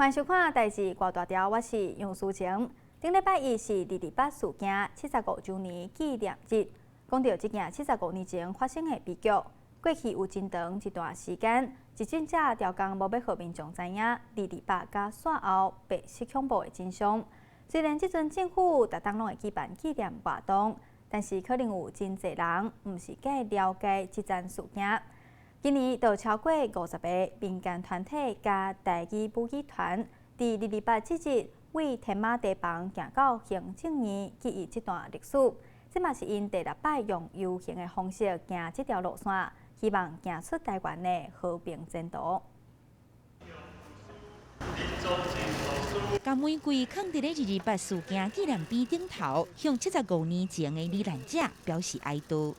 歡迎收看《代誌掛大條》，我是楊淑晴。頂禮拜一是二二八事件75週年紀念日，講到這件75年前發生的悲劇，過去有真長一段時間，執政者刁工無欲予民眾知影二二八佮煞後白色恐怖的真相。雖然這陣政府逐冬攏會舉辦紀念活動，但是可能有真濟人毋是介了解這樁事件。今年就超過50個民間團體佮台語母語團，佇二二八這日對天馬堤防行到行政院記憶這段歷史。這嘛是𪜶第六擺用遊行的方式行這條路線，希望行出台灣的和平前途。共玫瑰囥佇咧二二八事件紀念碑頂頭，向75年前的罹難者表示哀悼。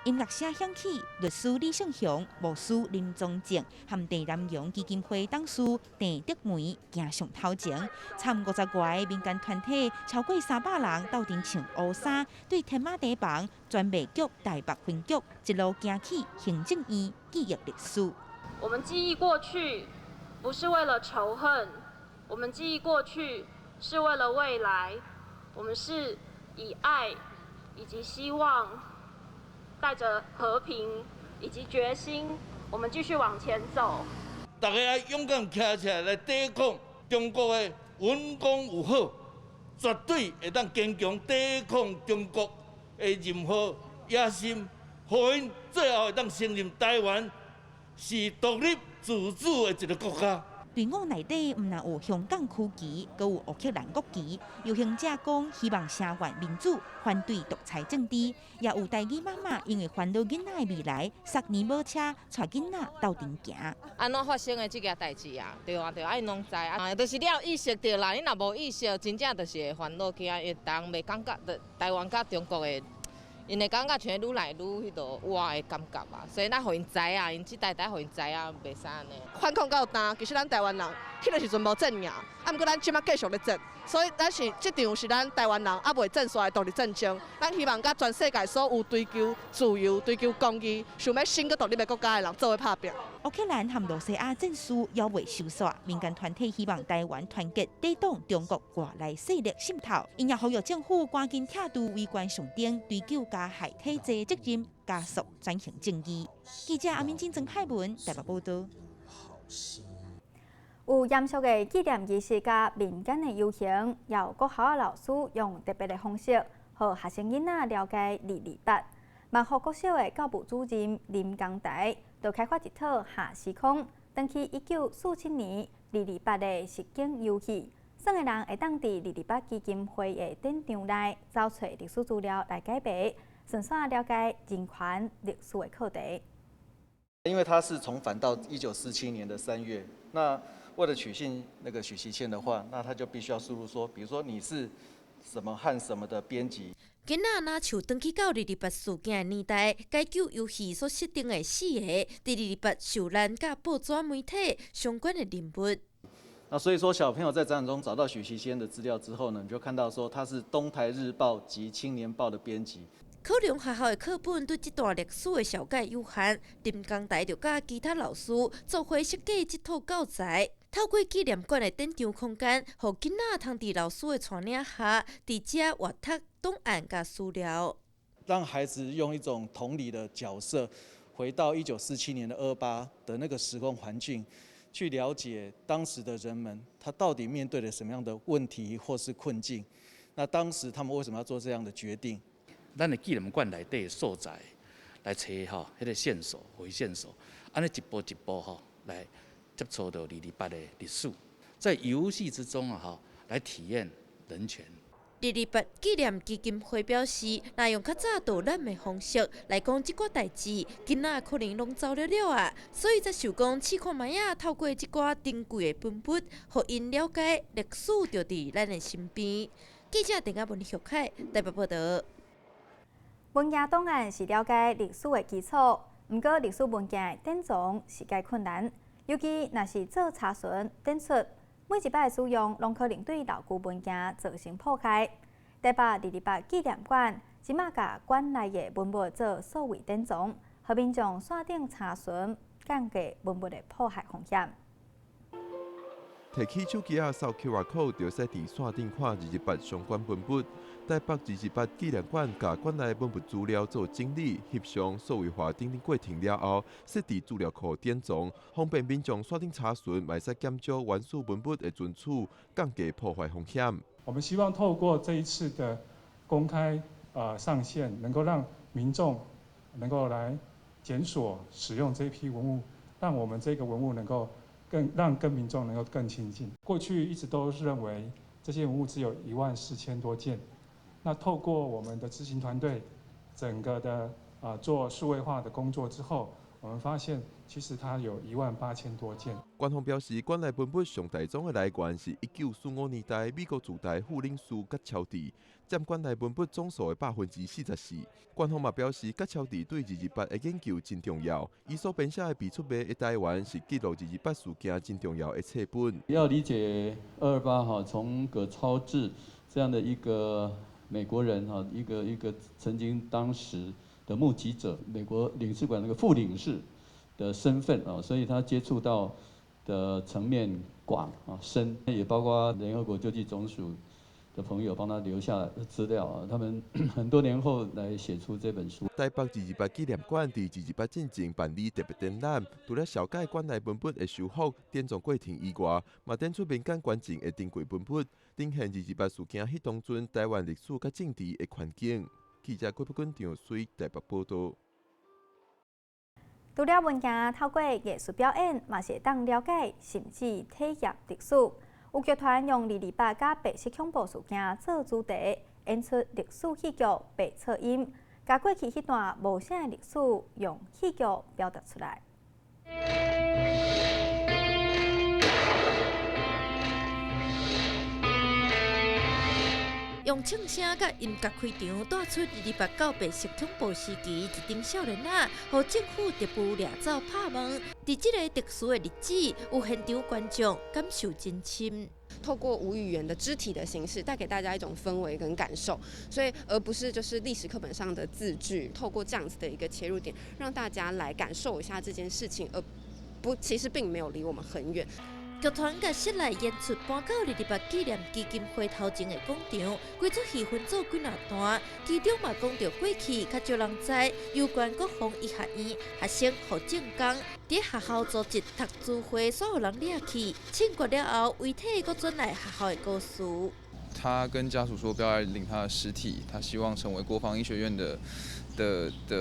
音樂聲響起，律師李勝雄、牧師林宗正和鄭南榕基金會董事鄭德梅行上頭前，參50外個民間團體超過300人鬥陣穿烏衫，對天馬堤防專賣局台北分局一路行去行政院記憶歷史。我們記憶過去，不是為了仇恨，我們記憶過去是為了未來，我們是以愛以及希望，帶著和平以及決心，我們繼續往前走。大家愛勇敢站起來來抵抗中國的文攻武嚇，絕對會當堅強抵抗中國的任何野心，予𪜶最後會當承認台灣是獨立自主的一個國家。隊伍內底毋但有香港區旗，閣有烏克蘭國旗。遊行者講希望聲援民主，反對獨裁政治。也有台語媽媽因為煩惱囡仔的未來，十年無車，帶囡仔鬥陣行。按怎發生的這件代誌啊？對啊對啊，𪜶攏知啊，就是你有意識著啦。你若無意識，真正就是會煩惱起來，因為人袂感覺著台灣佮中國的。𪜶會感覺像愈來愈彼落倚的感覺啊，所以咱予𪜶知影，𪜶這代代予𪜶知影，袂使按呢。反抗到今，其實咱台灣人彼个時陣無戰贏，啊，毋過咱這馬繼續咧戰，所以咱是這場是咱台灣人猶未戰煞的獨立戰爭。咱希望佮全世界所有追求自由、追求公義、想欲新閣獨立的國家的人做伙拍拚。烏克蘭和羅西亞戰事猶未收煞，民間團體希望台灣團結抵擋中國外來勢力滲透。𪜶也呼籲政府趕緊拆除違關上頂，追究加害體制責任，加速轉型正義。記者阿敏晶、曾海文台北報道。有嚴肅的紀念儀式佮民間的遊行，也有國校的老師用特別的方式，予學生囡仔了解二二八。萬福國小的教務主任林江台，就開發一套下時空，轉去1947年二二八的實景遊戲，耍的人會當佇二二八基金會的展場內找揣歷史資料來解謎，順紲了解人權歷史的課題。因為他是重返到1947年的3月，那為了取信那個許錫謙的話，那他就必須要輸入說，比如說你是什麼和什麼的編輯。囡仔若像轉去到二二八事件的年代，解救遊戲所設定的四個佇二二八受難佮報紙媒體相關的人物。那所以說，小朋友在展覽中找到許錫謙的資料之後呢，你就看到說他是東台日報及青年報的編輯。可能學校的課本對這段歷史的紹介有限，林江台就佮其他老師做伙設計這套教材，透過紀念館的展場空間，予囡仔通佇老師的帶領下，佇遮閱讀檔案佮資料。讓孩子用一種同理的角色，回到1947年的228的那個時空環境，去了解當時的人們，他到底面對了什麼樣的問題或是困境？那當時他們為什麼要做這樣的決定？咱的紀念館內底的素材來揣吼，彼個線索為線索，按呢一步一步吼來接觸到二二八的歷史，在遊戲之中啊吼來體驗人權。二二八紀念基金會表示，若用較早導覽的方式來講這寡代誌，囡仔可能攏走了了啊，所以才想講試看覓仔，透過這寡珍貴的文物，予𪜶了解歷史就佇咱的身邊。記者鄧亞文、許凱台北報道。文件檔案是了解歷史的基礎，毋過歷史文件的典藏是較困難，尤其若是做查詢、展出，每一擺使用，攏可能對老舊文件造成破壞。台北二二八紀念館這馬共館內的文物做數位典藏，予民眾線頂查詢，降低文物的破壞風險。提起手機仔掃 QR code，就會使佇線頂看二二八相關文物。台北二二八紀念館共館內文物資料做整理、翕相、數位化等等過程了後，設置資料庫典藏，方便民眾線頂查詢，嘛會使減少原始文物的存取，降低破壞風險。我們希望透過這一次的公開上線，能夠讓民眾能夠來檢索使用這批文物，讓我們這個文物能夠更讓跟民眾能夠更親近。過去一直都是認為這些文物只有1萬4千多件，那透過我們的執行團隊整個的做數位化的工作之後，我們發現其實它有1萬8千多件。官方表示，館內文物上大宗的來源是1945年代美國駐台副領事葛超智，佔館內文物總數的44%。官方嘛表示，葛超智對二二八的研究真重要，伊所編寫的《被出賣的台灣》是記錄二二八事件真重要的冊本。要理解二二八哈，從葛超智這樣的一個美國人哈，一個曾經當時的目擊者，美國領事館那個副領事的身份啊，所以他接觸到的層面廣啊深，也包括聯合國救濟總署的朋友幫他留下資料啊，他們很多年後來寫出這本書。台北二二八紀念館佇二二八進前辦理特別展覽，除了紹介館內文物的修復、典藏過程以外，嘛展出民間捐贈的珍貴文物，展現二二八事件彼當陣台灣歷史佮政治的環境。記者郭北君、張水台北報道。除了文件透過藝術表演，嘛是會當了解甚至體驗歷史。有劇團用二二八佮白色恐怖事件做主題，演出歷史戲劇《白噪音》，共過去彼段無聲的歷史用戲劇表達出來。用唱聲佮音樂開場，帶出二二八到白色恐怖時期一陣少年仔，予政府特務掠走拍問。佇這个特殊的日子，有現場觀眾感受真深。透過無語言的肢體的形式，帶給大家一種氛圍跟感受，所以而不是就是歷史課本上的字句。透過這樣子的一個切入點，讓大家來感受一下這件事情，而不其實並沒有離我們很遠。劇團共室內演出搬到二二八紀念基金會頭前的廣場，規齣戲分做幾若段，其中嘛講著過去較少人知，有關國防醫學院學生胡正剛佇學校組織讀書會，煞予人掠去，槍決了後，遺體閣轉來學校的故事。他跟家屬說不要來領他的屍體，他希望成為國防醫學院的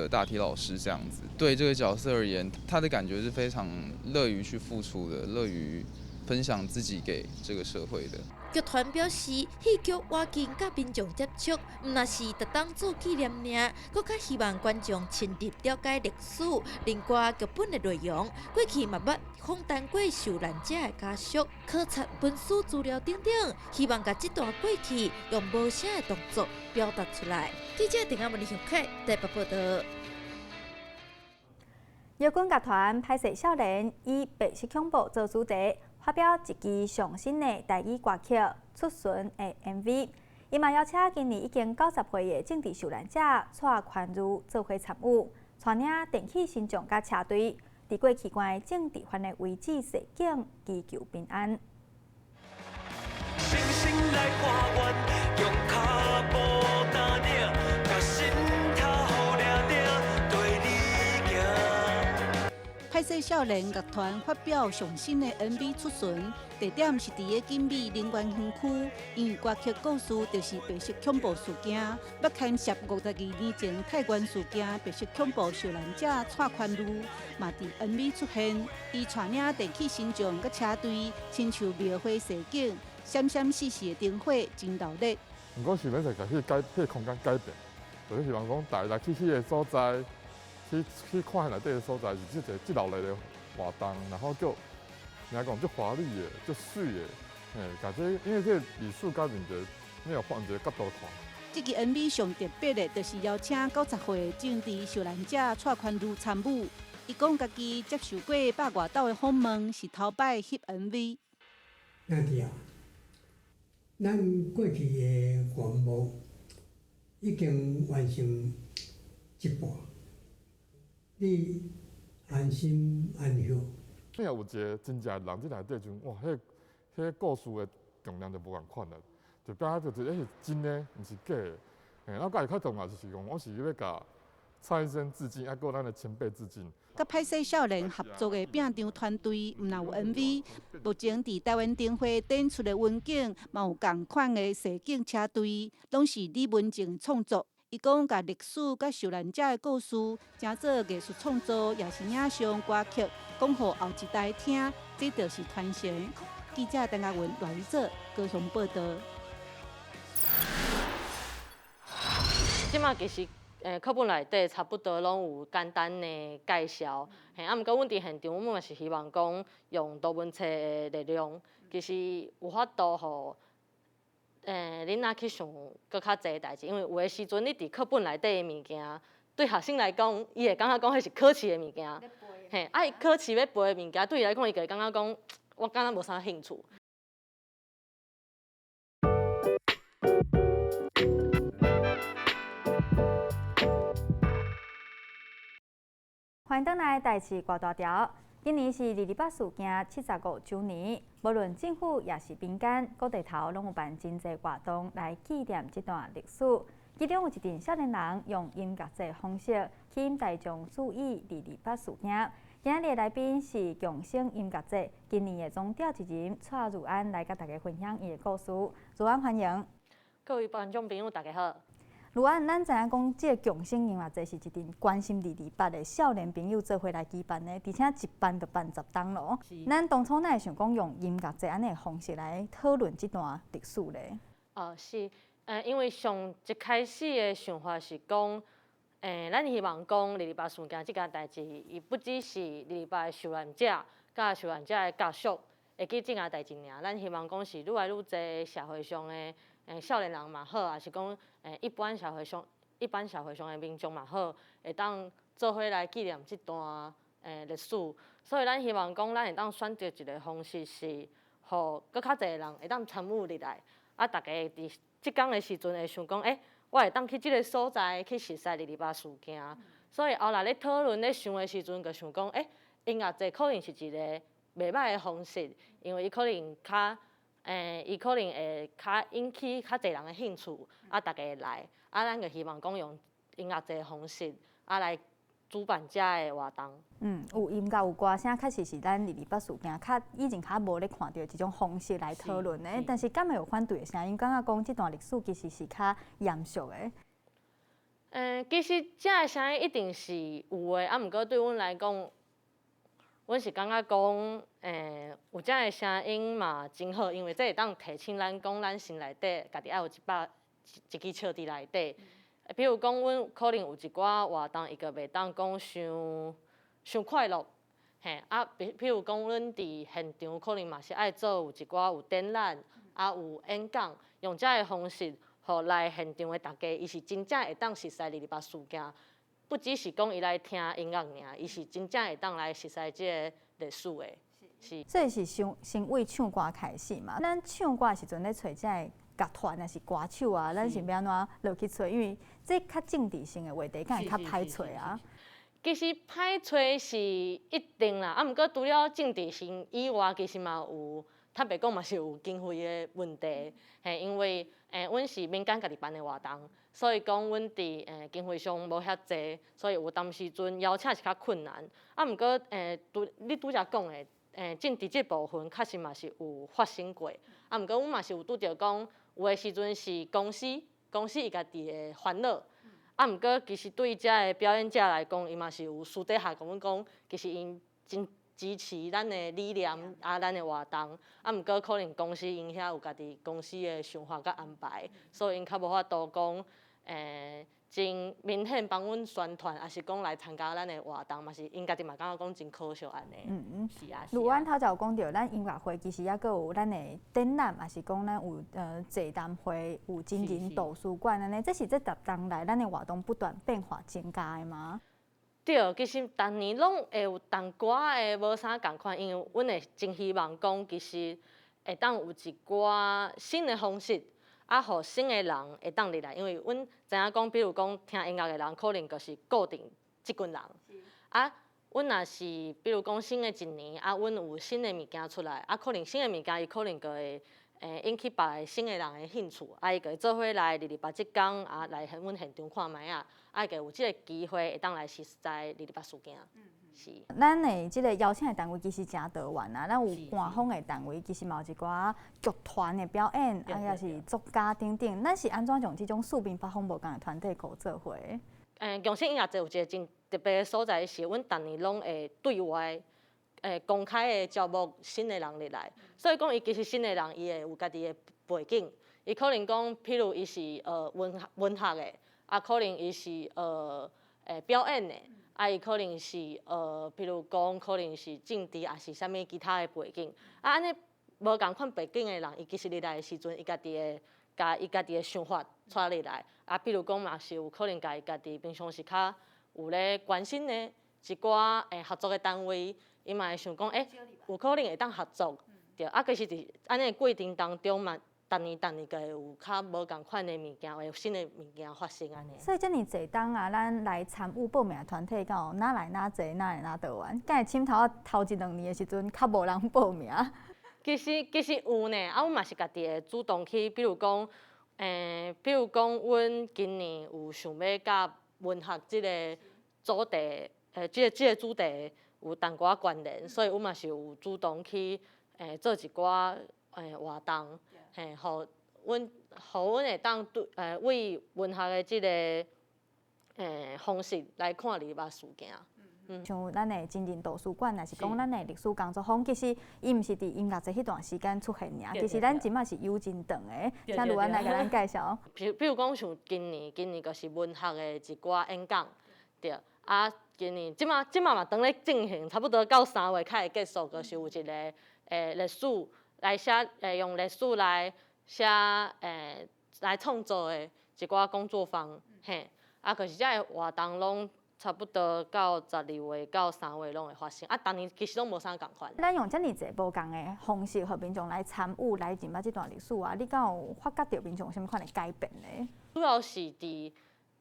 大體老師這樣子。對這個角色而言，他的感覺是非常樂於去付出的，樂於分享自己給這個社會的。劇團表示，戲劇倚近佮民眾接觸，毋若是特當做紀念爾，閣較希望觀眾深入了解歷史，另外劇本的內容。過去嘛捌訪談過受難者的家屬，考察文史資料等等，希望共這段過去用無聲的動作表達出來。記者鄭阿文、李雄凱台北報道。搖滾樂團歹勢少年以白色恐怖做主題，發表一支上新的台語歌曲《出巡》的 MV。伊嘛邀請今年已經90歲的政治受難者蔡寬如做伙參與，帶領電氣神將佮車隊，佇過去關的政治犯的位置示警，祈求平安。星星來還願，用跤步踏領，共心頭掠定，綴你行。歹勢少年樂團發表上新的 MV 出巡，地點是佇咧景美林園園區。因為歌曲故事就是白色恐怖事件，欲牽涉52年前太原事件白色恐怖受難者蔡寬如，嘛佇 MV 出現。伊帶領電氣神將佮車隊，親像廟會示警，閃閃爍爍的燈火真熱鬧。毋過想欲就共彼個改，彼個空間改變，就是希望講大家來去彼個所在。去看內底的所在是這個這熱鬧的活動，然後就你講足華麗的、足媠的，嘿，共這因為這個歷史改變一個沒有換一個角度看。這支 MV 上特別的，就是邀請90歲的政治受難者蔡寬如參與。伊講家己接受過百外道的訪問，是頭擺翕 MV。兄弟啊，咱過去的願望已經完成一半。你安心安歇。你若有一个真正的人伫內底陣，哇，彼个故事的重量就無仝款啦，就變做就是是真的，毋是假的。嘿，我家己較重要就是講，我是欲共蔡醫生致敬，抑閣咱的前輩致敬。佮歹勢少年合作的拼場團隊，毋但有 MV，目前佇台灣燈會展出的雲景，嘛有仝款的實景車隊，攏是李文靜創作。伊講，共歷史佮受難者的故事，成做藝術創作，抑是影像歌曲，講予後一代聽，這就是傳承。記者陳嘉文、賴宇哲高雄報導。這馬其實，課本內底差不多攏有簡單的介紹，嘿，啊，毋過阮佇現場，阮嘛是希望講用圖文冊的力量，其實有法度予囡仔去想閣較濟代誌，因為有的時陣你佇課本內底的物件，對學生來講，伊會感覺講彼是考試的物件，嘿，啊，伊考試欲背的物件，對伊來講，伊就會感覺講，我敢若無啥興趣。歡迎轉來台視郭大條。今年是二二八事件75週年，無論政府抑是民間，各地頭攏有辦真濟活動來紀念這段歷史。其中有一陣少年人用音樂節方式吸引大眾注意二二八事件。今日的來賓是共生音樂節今年的總召集人蔡如安來佮大家分享伊的故事。如安歡迎。各位觀眾朋友，大家好。如安，咱知影講，這個共生音樂節是一陣關心二二八的少年朋友做伙來舉辦的，而且一辦就辦10冬囉。咱當初哪會想講用音樂節按呢的方式來討論這段歷史咧？哦，是，因為上一開始的想法是講，咱希望講二二八事件這件代誌，伊不只是二二八的受難者，佮受難者的家屬會記這件代誌爾，咱希望講是愈來愈濟社會上的。少年人嘛好，抑是講一般社會上、一般社會上的民眾嘛好，會當做伙來紀念這段歷史。所以咱希望講，咱會當選擇一個方式，是予閣較濟人會當參與入來。啊，大家佇這工的時陣會想講，欸，我會當去這個所在去熟悉二二八事件。所以後來咧討論咧想的時陣，就想講，欸，音樂節可能是一個袂䆀的方式，因為伊可能較。伊可能會較引起較濟人的興趣，啊，大家會來，啊，咱就希望講用音樂節的方式，啊，來主辦遮的活動。嗯，有音樂有歌聲，確實是咱二二八事件較以前較無咧看著這種方式來討論的。但是敢會有反對的聲音？感覺講這段歷史其實是較嚴肅的。其實這个聲音一定是有的，啊，毋過對阮來講，阮是感覺講，有這个聲音嘛真好，因為這會當提醒咱講，咱心內底家己愛有一把一支尺佇內底。比如講，阮可能有一寡活動，伊就袂當講傷傷快樂，嘿，啊，比如講，阮佇現場可能嘛是愛做有一寡有展覽，啊，有演講，用這个方式，予來現場的大家，伊是真正會當熟似二二八事件。不只是講伊來聽音樂爾，伊是真正會當來熟似這個歷史的。是。所以是先為唱歌開始嘛？咱唱歌的時陣咧揣這個樂團抑是歌手啊，咱是欲按怎落去揣？因為這較政治性的話題，敢會較歹揣啊？其實歹揣是一定啦，啊，毋過除了政治性以外，其實嘛有坦白講嘛是有經費的問題。嘿，因為阮是民間家己辦的活動，所以講阮佇經費上無遐濟，所以有當時陣邀請是較困難。啊，毋過拄你拄才講的政治這部分確實嘛是有發生過。啊，毋過阮嘛是有拄著講，有的時陣是公司，公司伊家己的煩惱。啊，毋過其實對遮的表演者來講，伊嘛是有私底下共阮講，其實𪜶真支持咱的理念啊，咱的活動。啊，毋過可能公司𪜶遐有家己公司的想法佮安排，所以𪜶較無法度講，真明顯幫阮宣傳，抑是講來參加咱的活動，嘛是𪜶家己嘛感覺講真可惜按呢。是啊。如阮頭才有講著，咱音樂會其實抑閣有咱的展覽，抑是講咱有座談會，有真人圖書館按呢，這是這10冬來咱的活動不斷變化增加的嗎？對，其實逐年攏會有淡寡的無啥仝款，因為阮會真希望講，其實會當有一寡新的方式，啊，予新的人會當入來，因為阮知影講，比如講聽音樂的人，可能就是固定這群人，啊，阮若是比如講新的一年，啊，阮有新的物件出來，啊，可能新的物件伊可能就會引起別个新的人的興趣，啊，伊就會做伙來二二八這工啊，來阮現場看覓仔，啊，伊就有這個機會會當來熟似二二八事件。是。咱的這个邀請的單位其實誠多元啊，咱有官方的單位，其實嘛有一寡劇團的表演，啊，抑是作家等等。咱是按怎將這種四面八方無仝的團體合做伙？共生音樂節有一個真特別的所在是，阮逐年攏會對外公開的招募新的人入來，所以講伊其實新的人伊會有家己的背景，伊可能講，譬如伊是學文學的，啊，可能伊是學表演的。啊，伊可能是譬如講，可能是政治，抑是啥物其他的背景。啊，按呢無仝款背景的人，伊其實入來的時陣，伊家己會共伊家己的想法帶入來。啊，比如講嘛是有可能共伊家己平常時較有咧關心的一寡合作的單位，伊嘛會想講，欸，有可能會當合作。對，啊，其實佇按呢過程當中嘛，逐年逐年就會有較無仝款的物件，會有新的物件發生按呢。所以遮爾濟冬啊，咱來參與報名的團體，敢有哪來哪濟，哪來哪多元？敢會揤頭仔頭一兩年的時陣，較無人報名？其實有呢，啊，阮嘛是家己會主動去，比如講，比如講，阮今年有想欲佮文學這个主題，這个主題有淡薄仔關聯，所以阮嘛是有主動去，做一寡活動。嘿，予阮會當對為文學的這个方式來看二二八事件。像咱的真人圖書館，抑是講咱的歷史工作坊，其實伊毋是佇音樂節彼段時間出現爾，其實咱這馬是有真長的。請盧安來共咱介紹。比如講，像今年，今年就是文學的一寡演講，對。啊，今年這馬這馬嘛當咧進行，差不多到3月較會結束，就是有一個歷史來寫，用歷史來寫來創作的一寡工作坊，嘿，啊，就是這个活動攏差不多到12月到3月攏會發生，啊，逐年其實攏無啥仝款。咱用遮爾濟無仝的方式，予民眾來參與，來認捌這段歷史啊，你敢有發覺著民眾有啥物款的改變呢？主要是佇，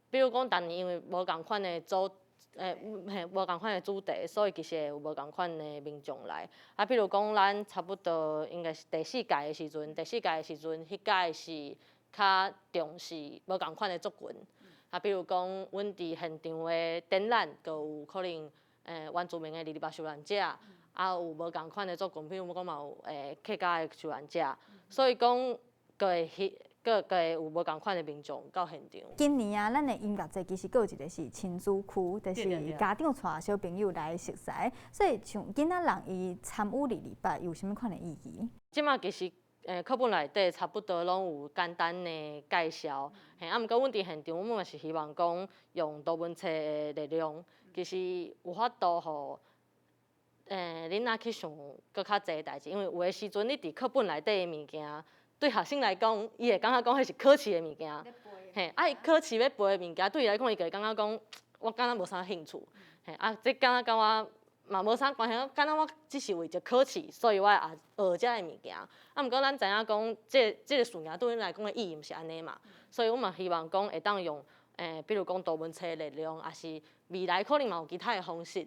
比如講，逐年因為無仝款的主，嘿，無仝款的主題，所以其實會有無仝款的民眾來。啊，比如講，咱差不多應該是第四屆的時陣，第四屆的時陣，彼屆是較重視無仝款的族群。啊，比如講，阮佇現場的展覽，就有可能原住民的二二八受難者，啊有無仝款的族群，比如講嘛有客家的受難者，所以講，閣會彼，閣會有無仝款的民眾到現場。今年啊，咱的音樂節其實閣有一個是親子區，就是家長帶小朋友來熟似。所以像囡仔人伊參與二二八有啥物款的意義？這馬其實課本內底差不多攏有簡單的介紹，嘿，啊，毋過阮佇現場，阮嘛是希望講用圖文冊的力量，其實有法度予囡仔去想閣較濟代誌，因為有的時陣你佇課本內底的物件，對學生來講，伊會感覺講彼是考試的物件，嘿，啊，伊考試欲背的物件，對伊來講，伊就會感覺講，我敢若無啥興趣，嘿，啊，這敢若佮我嘛無啥關係，敢若我只是為著考試，所以我也學這个物件。啊，毋過咱知影講，這个事件對阮來講的意義毋是按呢嘛，所以阮嘛希望講會當用，比如講圖文冊的力量，抑是未來可能嘛有其他的方式，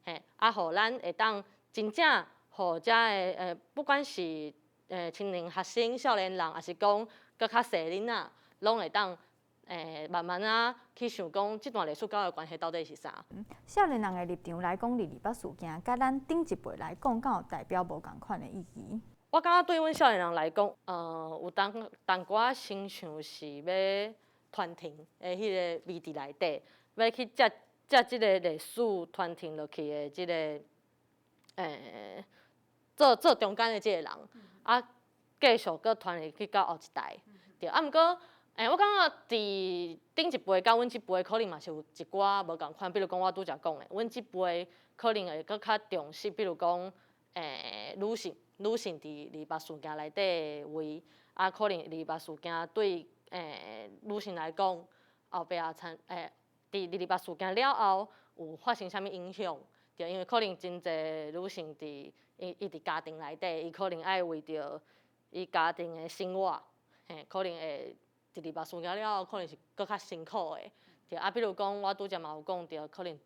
嘿，啊，予咱會當真正予遮个不管是青年學生、少年人，抑是講閣較細囡仔，攏會當慢慢仔去想講，這段歷史佮我的關係到底是啥？少年人的立場來講，二二八事件，佮咱頂一輩來講，敢有代表無仝款的意義？我感覺對阮少年人來講，有當淡薄仔親像是欲傳承的彼个味佇內底，欲去接接這个歷史傳承落去的這个，做中間的這个人，啊，繼續閣傳入去到後一代，對。啊，毋過，我感覺佇頂一輩佮阮這輩可能嘛是有一寡無仝款，比如講我拄才講的，阮這輩可能會閣較重視，比如講，女性佇二二八事件內底的位，啊，可能二二八事件對女性來講，後壁產佇二二八事件了後有發生啥物影響？對，因為可能真濟女性佇伊佇家庭內底，伊可能愛為著伊家庭的生活，嘿，可能會二二八事件了後，可能是閣較辛苦的。對，啊，比如講，我拄才嘛有講著，可能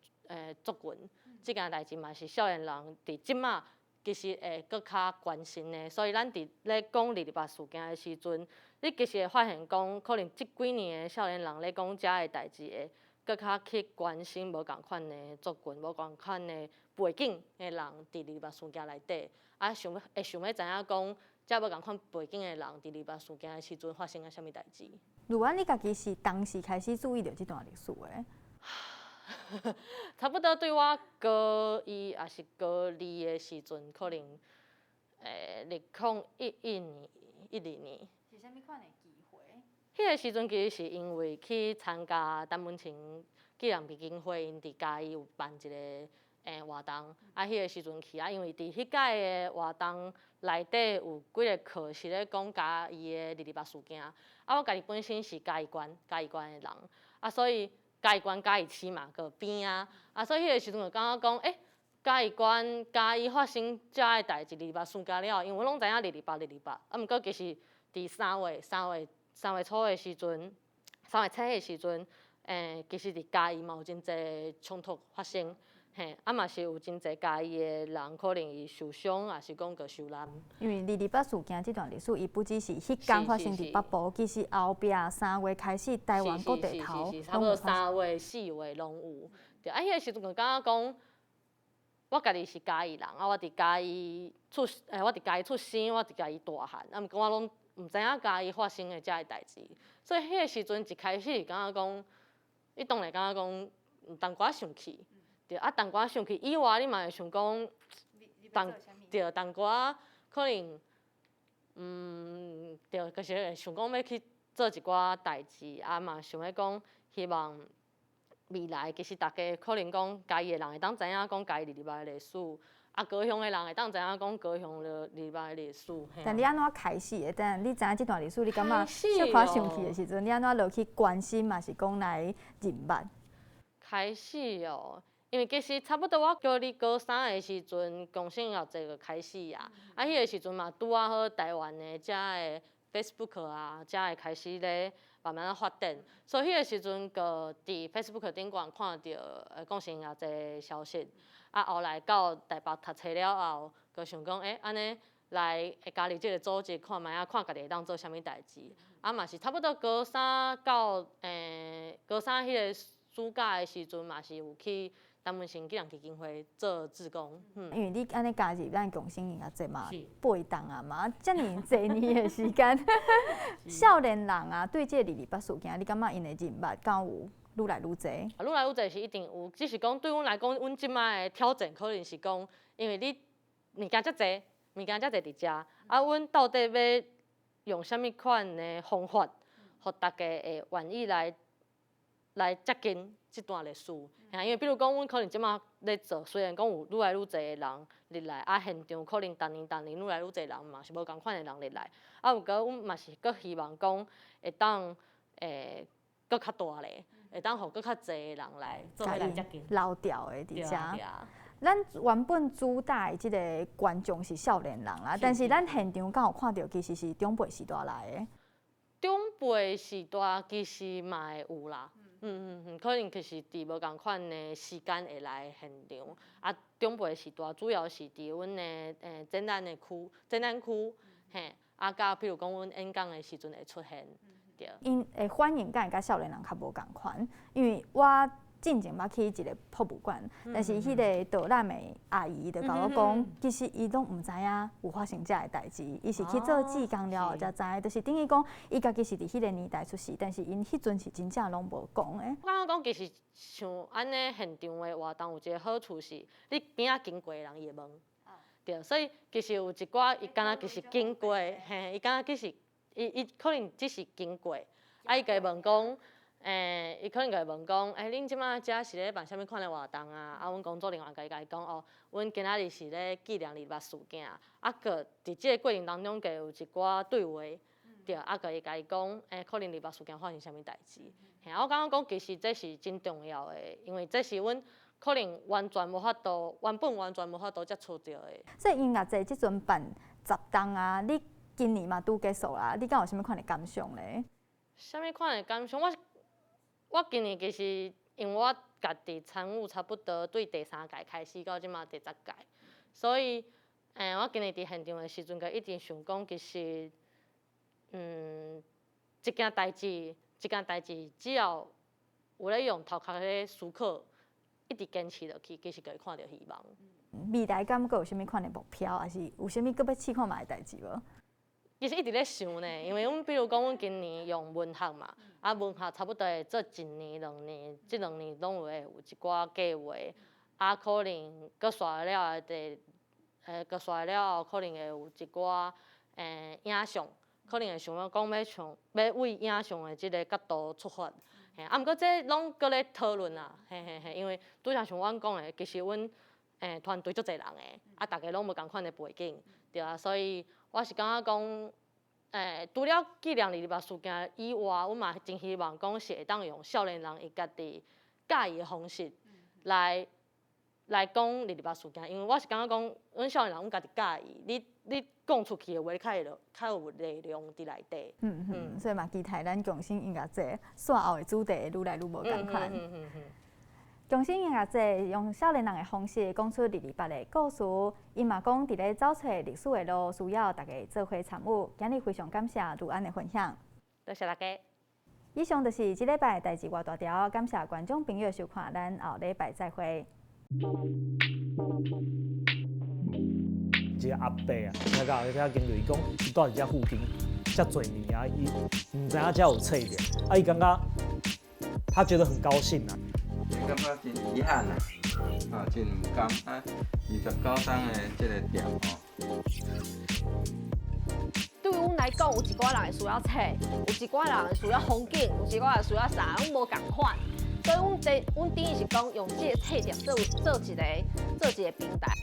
族群，這件代誌嘛是少年人佇這馬其實會閣較關心的，所以咱佇咧講二二八事件的時陣，你其實會發現講，可能這幾年的少年人咧講遮的代誌會閣較去關心無仝款的族群、無仝款的背景的人佇二二八事件內底，啊想欲會想欲知影講，遮無仝款背景的人佇二二八事件的時陣發生了啥物代誌。如安，你家己是當時開始注意著這段歷史的？差不多對我高一抑是高二的時陣，可能2011年、12年。是啥物款的機會？彼個時陣其實是因為去參加陳文清紀念基金會，𪜶佇嘉義有辦一個活動，啊，彼個時陣去啊，因為佇彼屆的活動內底有幾个課是咧講嘉義的二二八事件，啊，我家己本身是嘉義縣嘉義縣的人，啊，所以嘉義縣嘉義市嘛，閣邊啊，啊，所以彼個時陣就感覺講，欸，嘉義縣嘉義發生遮的代誌二二八事件了後，因為阮攏知影二二八二二八，啊，毋過其實佇三月初的時陣，3月7的時陣，其實佇嘉義嘛有真濟衝突發生。嘿，啊嘛是有真濟嘉義的人可能伊受傷，抑是講閣受難。因為二二八事件這段歷史，伊不只是彼工發生佇北部，其實後壁三月開始，台灣各地頭差不多3月、4月攏有。對，啊，彼个時陣就感覺講，我家己是嘉義人，啊，我佇嘉義出生，我佇嘉義大漢，啊，毋過我攏毋知影嘉義發生的遮个代誌，所以彼个時陣一開始是感覺講，你當然感覺講淡薄仔生氣。對，啊，淡薄仔生氣以外，你嘛會想講，對，淡薄仔可能，對，就是會想講欲去做一寡代誌，啊嘛想欲講，希望未來其實逐家可能講嘉義的人會當知影講嘉義二二八的歷史，啊高雄的人會當知影講高雄的二二八的歷史。但你按怎開始的？但你知影這段歷史，你感覺小可生氣的時陣，你按怎落去關心嘛？是講來認捌？開始哦。因為其實差不多我高二、高三的時陣，共生音樂節就開始啊。啊，彼个時陣嘛，拄仔好台灣的遮个 Facebook 啊，遮會開始咧慢慢仔發展。所以彼个時陣，閣佇 Facebook 頂懸看著共生音樂節的消息。啊，後來到台北讀冊了後，閣想講，欸，按呢來會加入這个組織，看覓仔，看家己會當做啥物代誌。啊，嘛是差不多高三到高三彼个暑假的時陣，嘛是有去陳文成紀念基金會做志工。因為你按呢加入咱共生音樂節嘛，8冬啊嘛，遮爾濟年的時間，少年人啊，對這個二二八事件，你感覺𪜶的認捌敢有愈來愈濟？愈來愈濟是一定有，只是講對阮來講，阮這擺的挑戰可能是講，因為你物件遮濟，物件遮濟佇遮，啊，阮到底欲用啥物款的方法，予大家會願意來接近這段歷史？因為比如講，阮可能這馬咧做，雖然講有愈來愈濟的人入來，啊，現場可能逐年逐年愈來愈濟人嘛是無仝款的人入來，啊，毋過阮嘛是閣希望講會當閣較大咧，會當予閣較濟的人來做伙來接近。留牢的佇遮。咱原本主打的這個觀眾是少年人啦，但是咱現場敢有看著其實是長輩時代來的。長輩時代其實嘛會有啦。可能其實佇無仝款的時間會來現場，啊，長輩時代主要是佇阮的展覽的區，展覽區，嘿，啊，佮比如講阮演講的時陣會出現，對。𪜶的反應敢會佮少年人較無仝款，因為我進前捌去一個博物館，但是彼个導覽的阿姨就共我講，其實伊攏毋知影有發生遮个代誌，伊是去做志工了後才知，就是等於講，伊家己是佇彼个年代出世，但是𪜶彼陣是真正攏無講的。我感覺講其實像按呢現場的活動有一個好處是，你邊仔經過的人伊會問，對，所以其實有一寡伊敢若其實經過，嘿，伊敢若其實伊可能只是經過，啊，伊會問講。伊可能就會問講，欸，恁這馬遮是咧辦啥物款的活動啊？啊，阮工作人員共伊講，哦，阮今仔日是咧紀念二二八事件，啊，閣佇這个過程當中，閣有一寡對話，對，啊，閣會共伊講，欸，可能二二八事件發生啥物代誌。嘿，我感覺講其實這是真重要的，因為這是阮可能完全無法度，原本完全無法度接觸著的。所以音樂節這陣辦10冬啊，你今年嘛拄結束啦，你敢有啥物款的感想咧？啥物款的感想？我今年其實因為我家己參與差不多對第三屆開始到這馬第十屆，所以，我今年佇現場的時陣，就一直想講，其實，這件代誌，這件代誌，只要有咧用頭殼咧思考，一直堅持落去，其實就會看著希望。未來敢閣有啥物款的目標，抑是有啥物閣欲試看覓的代誌無？其實一直咧想呢，因為阮比如講，阮今年用文學嘛，啊文學差不多會做一年、兩年，這兩年攏有會有一寡計劃，啊可能閣煞了後，閣煞了後可能會有一寡影像，可能會想欲講欲從欲為影像的這個角度出發，嘿，啊毋過這攏閣咧討論啦，嘿嘿嘿，因為拄才像阮講的，其實阮團隊足濟人的，啊逐家攏無仝款的背景，對啊，所以我是感覺講，除了紀念二二八事件以外，阮嘛真希望講是會當用少年人伊家己佮意的方式來講二二八事件，因為我是感覺講，阮少年人阮家己佮意，你講出去的話，較會較有力量佇內底。嗯嗯，所以嘛期待咱共生音樂節煞後的主題會愈來愈無仝款。共生音樂節用少年人的方式講出二二八的故事，伊嘛講佇咧走揣歷史的路，需要大家做伙參與。今日非常感謝如安的分享，多謝大家。以上就是這禮拜代誌外大條，感謝觀眾朋友收看，咱後禮拜再會。一個阿伯啊，聽到聽經理講，伊蹛佇遮附近遮濟年啊，伊毋知影遮有冊店，啊，伊感覺他覺得很高興啊。感覺真遺憾啊，啊，真毋甘啊！29冬的這個店吼。對阮來講，有一寡人會需要冊，有一寡人需要風景，有一寡人需要啥，攏無仝款。所以，阮這阮等於是講用這個冊店做一個平台。